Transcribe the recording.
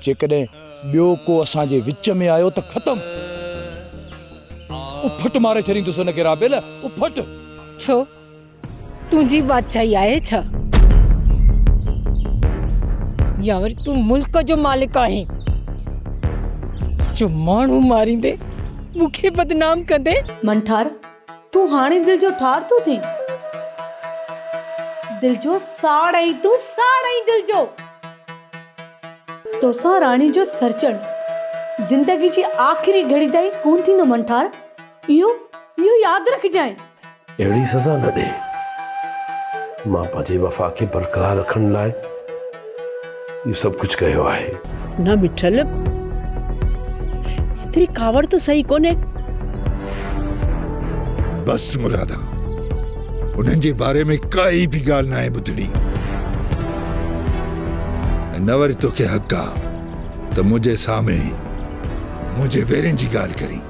جيڪڏهن ٻيو ڪو اسان جي وچ ۾ آيو ته ختم. اڦٽ ماري ڇڏيندس ان کي رابيل، اڦٽ. ڇو؟ تنهنجي بادشاهي آهي ڇا؟ يا وري تون ملڪ جو مالڪ آهين جو ماڻهو ماريندي مون کي بدنام ڪندي؟ منٺار، تون هاڻي دل جو ٺار ٿو ٿين؟ دل جو ساڙ آهين تون، ساڙ آهين دل جو. توسان راڻي جو سرچڻ زندگي جي آخري گهڙي تائين ڪونه ٿيندو منٺار، اهو اهو ياد رکجانء. اهڙي سزا نه ڏي. مان پنهنجي وفا کي برقرار رکڻ لاء اهو سڀ ڪجهه ڪيو آهي. نه مٺل، ايتري ڪاوڙ ته صحيح ڪونهي. بس مرادا، انهن جي باري ۾ ڪائي به ڳالهه ناهي ٻڌڻي ۽ نه وري توکي حق آ ته منهنجي سامهين منهنجي ويرين جي ڳالهه ڪرين.